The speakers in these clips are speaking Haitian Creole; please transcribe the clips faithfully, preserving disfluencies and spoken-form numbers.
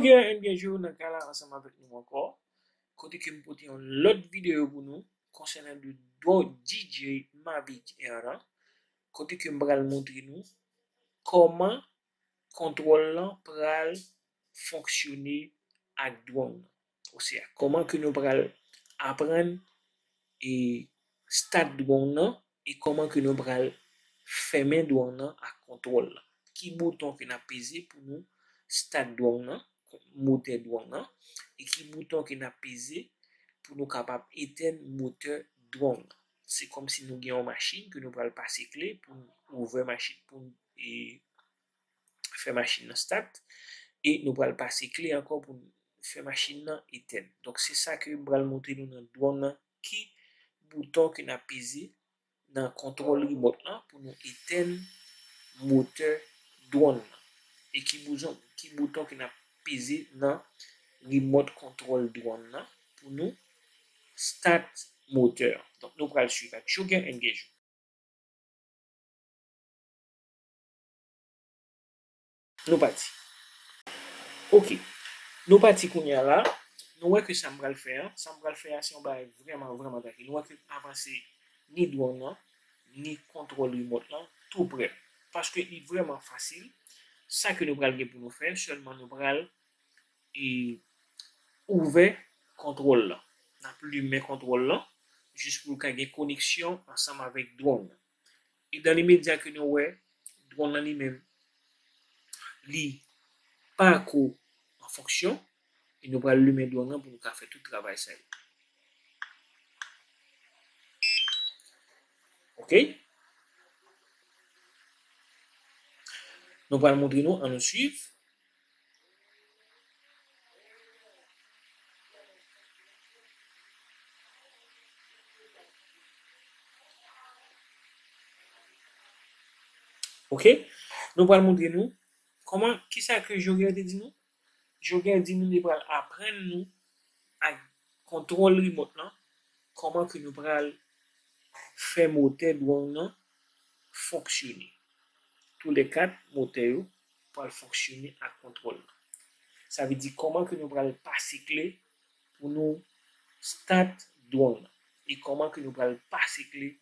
Jogger and Ganger nan kay la ansanm avèk nou ankò, kote ke m pote yon lòt videyo pou nou konsènan de D J Mavic Air la, kote ke m pral montre nou kòman kontwòl lan pral fonksyone ak dwòn nan. Osea, kòman ke nou pral aprann e start dwòn nan e kòman ke nou pral fèmen dwòn nan ak kontwòl lan. Ki bouton ke n ap peze pou nou start dwòn nan, motè dwòn nan, e ki bouton ke n ap peze pou nou kapab etèn motè dwòn nan. Se kòmsi nou gen yon machin ke nou pral pase kle pou nou ouvè machin, pou nou e, fè machin nan start, e nou pral pase kle ankò pou nou fè machin nan etèn. Donk, se sa ke m pral montre nou nan dwòn nan, ki bouton ke n ap peze nan kontwòl remote lan pou nou etèn motè dwòn nan. E ki bouton, ki bouton ke n ap peze nan remote control dwòn nan pou nou start motè. Donk, nou pral swiv ak Jogger and Ganger. Nou pati. Ok. Nou pati kounye a la. Nou wè ke sa m pral fè a, sa m pral fè a se yon bagay vrèman, vrèman trankil. Nou wè ke avanse ni dwòn nan, ni kontwòl remote lan tou prè. Paske li vrèman fasil. Sa ke nou pral gen pou nou fè, sèlman nou pral e ouvè kontwòl lan. N ap limen kontwòl lan jis pou l ka gen koneksyon ansanm avèk dwòn nan. E dan limedya ke nou wè, dwòn nan li menm, li pa ko an fonksyon, e nou pral limen dwòn nan pou nou ka fè tout travay sa yo. Ok? Nou pral montre nou, ann nou swiv. Ok? Nou pral montre nou kòman, kisa ke Jogger te di nou? Jogger di nou li pral aprann nou ak kontwòl remote lan, kòman ke nou pral fè motè dwòn nan fonksyone. Toulèkat motè yo pral fonksyone ak kontwòl lan. Sa vle di kòman ke nou pral pase kle pou nou start dwòn nan. E kòman ke nou pral pase kle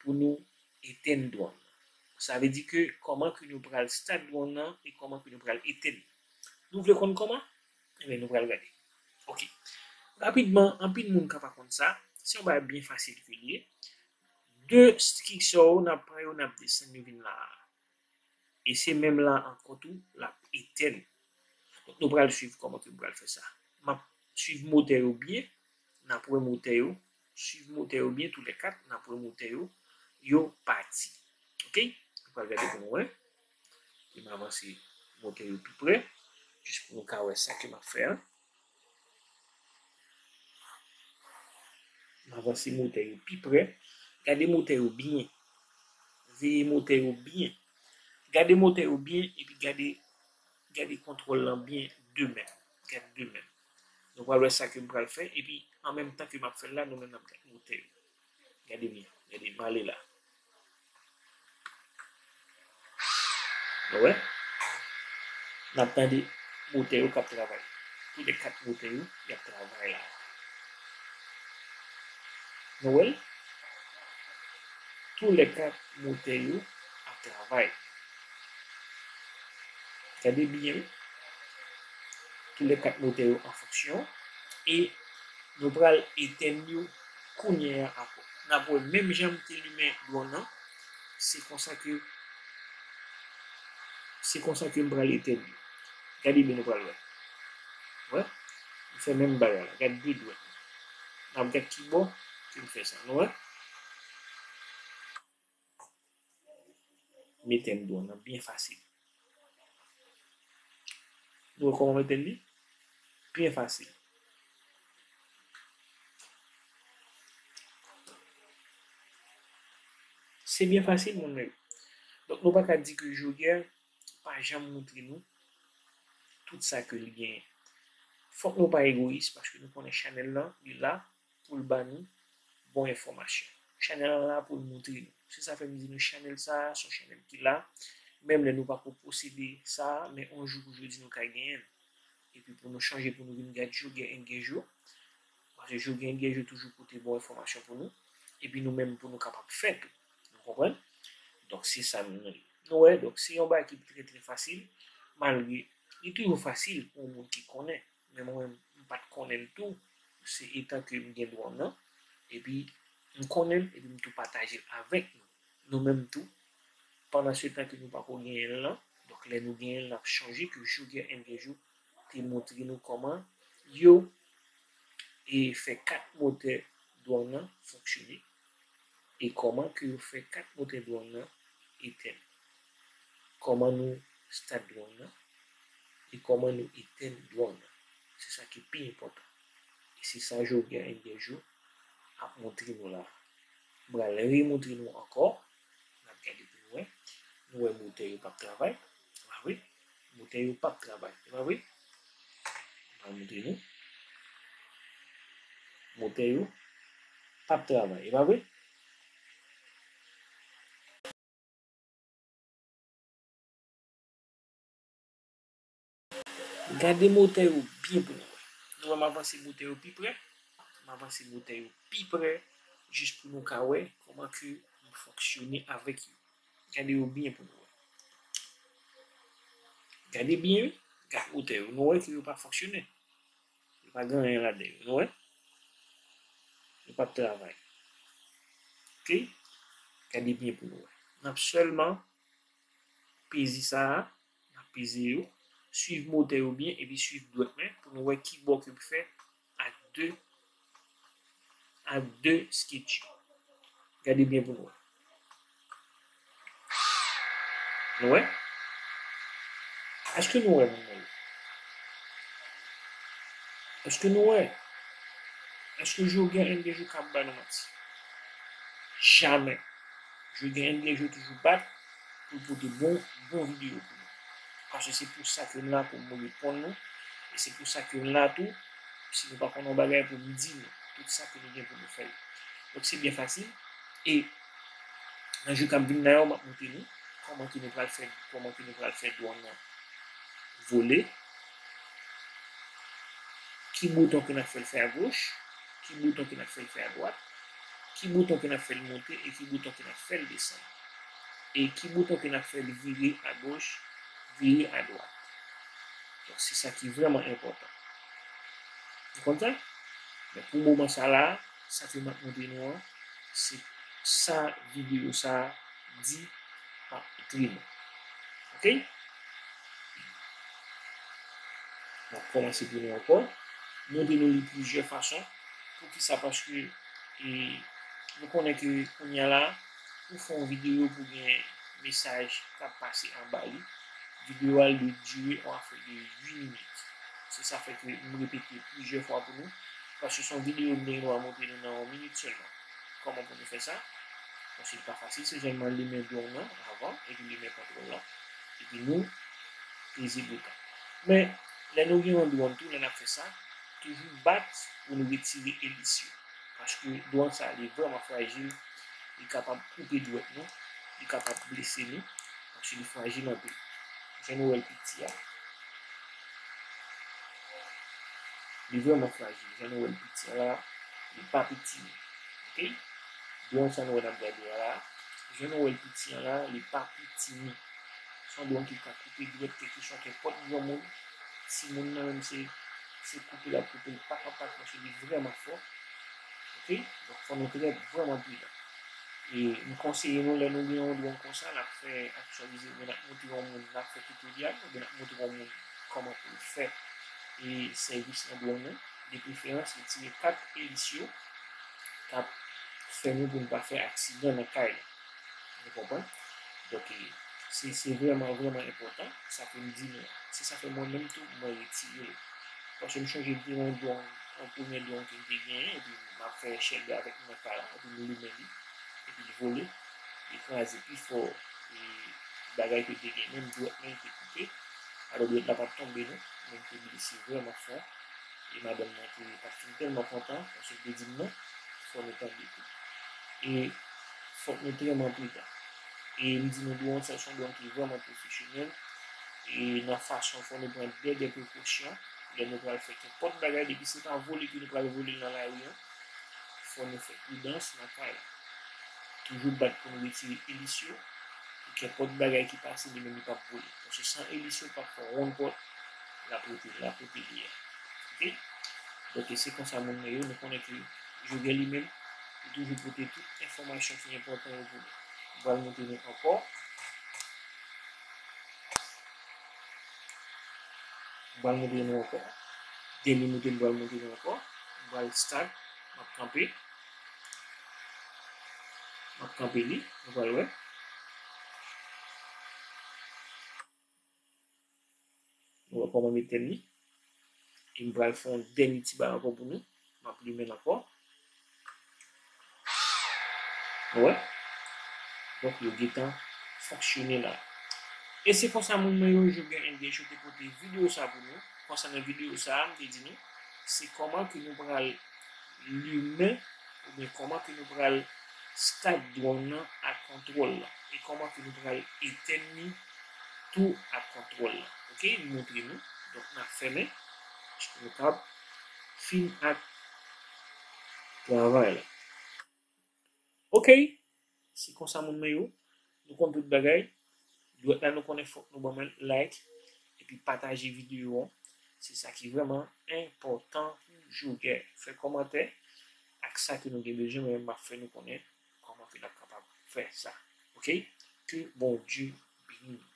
pou nou etèn dwòn nan. Sa vle di ke kòman ke nou pral start dwòn nan e kòman ke nou pral etèn. Nou vle konn kòman? Ebyen, nou pral gade. Ok. Rapidman, anpil moun ka pa konn sa. Se yon bagay byen fasil ke li ye. De stick sa yo, n ap pran yo, n ap desann yo vin la a. E se menm la ankò tou, l ap etèn. Donk, nou pral swiv kòman ke nou pral fè sa. M ap swiv motè yo byen, n ap wè motè yo, swiv motè yo byen, toulèkat, n ap wè motè yo, yo pati. Ok? Nou pral gade pou nou wè. E m avanse motè yo pi prè, jis pou nou ka wè sa ke m ap fè a. M avanse motè yo pi prè. Gade motè yo byen. Veye motè yo byen. Gade motè yo byen epi gade, gade kontwòl lan byen de menm. Gade de menm. Nou pral wè sa ke m pral fè epi an menm tan ke m ap fè l la, nou menm n ap gade motè yo. Gade byen. Gade, m ale la. Nou wè? N ap tande motè yo k ap travay. Toulèkat motè yo, y ap travay la. Nou wè l? Toulèkat motè yo ap travay. Gade byen, wi. Toulèkat motè yo an fonksyon. E nou pral etèn yo kounye a ankò. N ap wè menm jan m te limen dwòn nan, se konsa ke, se konsa ke m pral etèn yo. Gade byen, nou pral wè. Wè? M fè menm bagay la. Gade de dwèt mwen. N ap gade ki bò ke m fè sa. Nou wè? M etèn dwòn nan byen fasil. Nou wè kòman m etèn li? Byen fasil. Se byen fasil, moun mwen. Donk, nou pa ka di ke Jogger pa janm montre nou tout sa ke li genyen. Fòk nou pa egoyis, paske nou konnen chanèl lan, li la pou l ba nou bon enfòmasyon. Chanèl lan la pou l montre nou. Se sa fè m di nou chanèl sa a, se yon chanèl ki la. Menm lè nou pa ko posede sa a, men yon jou pou jodi nou ka genyen l. epi pou nou chanje, pou nou vin gad Joe Guerre and Guerre Joe. Paske Joe Guerre and Guerre Joe toujou pote bon enfòmasyon pou nou, epi nou menm pou nou kapab fè tou. Nou konprann? Donk, se sa nou ye. Nou wè, donk, se yon bagay ki trè, trè fasil, malgre li toujou fasil pou yon moun ki konnen. Men mwen menm, m pa t konnen l tou, se etan ke m gen dwòn nan, epi m konnen l, epi m tou pataje l avèk nou. Nou menm tou, pandan se tan ke nou pako genyen l lan, donk, lè nou genyen l, n ap chonje ke Joe Guerre and Guerre Joe te montre nou kòman yo, e, fè kat motè dwòn nan fonksyone, e kòman ke yo fè kat motè dwòn nan etèn. Kòman nou start dwòn nan, e kòman nou etèn dwòn nan. Se sa ki pi enpòtan. E se sa Joe Guerre and Guerre Joe ap montre nou la. M pral remontre nou ankò. N ap gade pou nou wè. Nou wè motè yo p ap travay. E pa vre? Motè yo p ap travay. E pa vre? M pral montre nou. Motè yo p ap travay. E pa vre? Gade motè yo byen pou nou wè. Nou wè m avanse motè yo pi pre? M avanse motè yo pi pre, jis pou nou ka wè kòman ke m fonksyone avèk yo. Gade yo byen pou nou wè. Gade byen, wi. Gade motè yo. Nou wè ke yo pa fonksyone. Yo pa gen anyen ladan yo. Nou wè? Yo p ap travay. Oke? Gade byen pou nou wè. N ap sèlman peze sa a, n ap peze yo, swiv motè yo byen, epi swiv dwèt mwen pou nou wè ki bò ke m fè ak de, ak de sketch yo. Gade byen pou nou wè. Nou wè? Èske nou wè, moun mwen yo? Èske nou wè? Èske Joe Guerre and Guerre Joe ka ap ba nou manti? Jamè. Joe Guerre and Guerre Joe toujou bat pou l pote bon, bon videyo pou nou. Paske se pou sa ke m la, pou m reponn nou. E se pou sa ke m la tou, si nou pa konn yon bagay, pou m di nou tout sa ke nou gen pou nou fè yo. Donk, se byen fasil. E nan jou k ap vin la yo, m ap montre nou kòman ke nou pral fè, kòman ke nou pral fè dwòn nan vole, ki bouton ke n ap fè l fè agoch, ki bouton ke n ap fè l fè adwat, ki bouton ke n ap fè l monte e ki bouton ke n ap fè l desann, e ki bouton ke n ap fè l vire agoch, vire adwat. Donk, se sa ki vrèman enpòtan. Ou konn sa? Men pou moman sa la, sa ke m ap montre nou an, se sa videyo sa a di m ap montre nou. Oke? M ap kòmanse pou nou ankò. Montre nou li plizyè fason. Poukisa? Paske, e, nou konnen ke kounye a la, pou fè yon videyo, pou gen mesaj k ap pase anba li, videyo a dwe dire yon afè de uit minit. Se sa fè ke m repete plizyè fwa pou nou, paske se yon videyo m gen dwa montre nou nan yon minit sèlman. Kòman pou nou fè sa? Paske li pa fasil, se sèlman limen dwòn nan avan, epi limen kontwòl la, epi nou peze bouton. Men, lè nou gen yon dwòn tou, lè n ap fè sa, toujou bat pou nou retire elis yo. Paske dwòn sa, li vrèman frajil, li kapab koupe dwèt nou, li kapab blese nou, paske li frajil anpil. Jan nou wè l piti a. Li vrèman frajil. Jan nou wè l piti a la, li pa pitimi. Oke? Dwòn sa nou wè n ap gade a la, jan nou wè l piti a la, li pa pitimi. Se yon dwòn ki ka koupe dwèt kèlkeswa kenpòt granmoun. Timoun nan menm se, se koupe l ap koupe l pak an pak paske li vrèman fò. Oke? Donk, fò nou trè vrèman pridan. E m konseye nou, lè nou gen yon dwòn konsa, n ap fè aktyalize, oubyen n ap montre yon moun, n ap fè tutorial, oubyen n ap montre yon moun kòman pou l fè e sèvis nan dwòn nan. De preferans, retire kat elis yo k ap fè nou pou n pa fè aksidan nan kay la. Nou konprann? Donk, e, se, se vrèman, vrèman enpòtan, sa ke m di nou an. Se sa fè mwen menm tou, mwen retire l. Paske m chonje m te gen yon dwòn, yon premye dwòn ke m te genyen, epi m ap fè chèlbè avèk mwen nan kay la, epi m limen li, epi l vole, li kraze pi fò, e, bagay ke l te gen, menm dwèt mwen te koupe. Alò, dwèt la pa t tonbe non, men m te blese vrèman fon. E madanm nan te pa t fin tèlman kontan, paske l te di m non, fò nou tande tou. E fòk nou trè pridan. E m di nou dwòn sa, se yon dwòn ki vrèman pwofesyonèl. E nan fason, fò nou pran de, de prekosyon. Lè nou pral fè kenpòt bagay, depi se pa vole ke nou pral vole l nan lari an, fò nou fè pridans nan kay la. Toujou bat pou nou retire elis yo, pou kenpòt bagay ki pase, li menm li p ap vole. Paske san elis yo, l p ap fè yon pòt, l ap rete, l ap rete li a. Oke? Donk, se konsa moun nan yo, nou konnen ke jogè li menm, li toujou pote tout enfòmasyon ki enpòtan yo pou nou. M pral montre nou ankò. M pral montre nou ankò. Dènye montre m pral montre nou ankò. M pral start. M ap kanpe. M ap kanpe li. Nou pral wè. Nou wè kòman m etèn li. E m pral fè yon dènye ti bagay ankò pou nou. M ap limen l ankò. Ou wè? Donk, yo gentan fonksyone la. E se konsa, moun mwen yo, Jogè N D H yo te pote videyo sa pou nou. Konsènan videyo sa, m te di nou, se kòman ke nou pral limen, oubyen kòman ke nou pral start drone nan ak kontwòl la. E kòman ke nou pral etèn li tou ak kontwòl la. Oke, m montre nou. Donk, n ap fèmen. Pou nou kab fin ak travay la. Oke, se konsa moun mwen yo. Nou konn tout bagay. Dwèt la nou konnen fòk nou ban mwen like. Epi pataje videyo an. Se sa ki vrèman enpòtan pou jogè. Fè kòmantè ak sa ke nou gen bezwen, mwen menm m ap fè nou konnen kòman ke n ap kapab fè sa. Oke? Ke Bondye beni nou.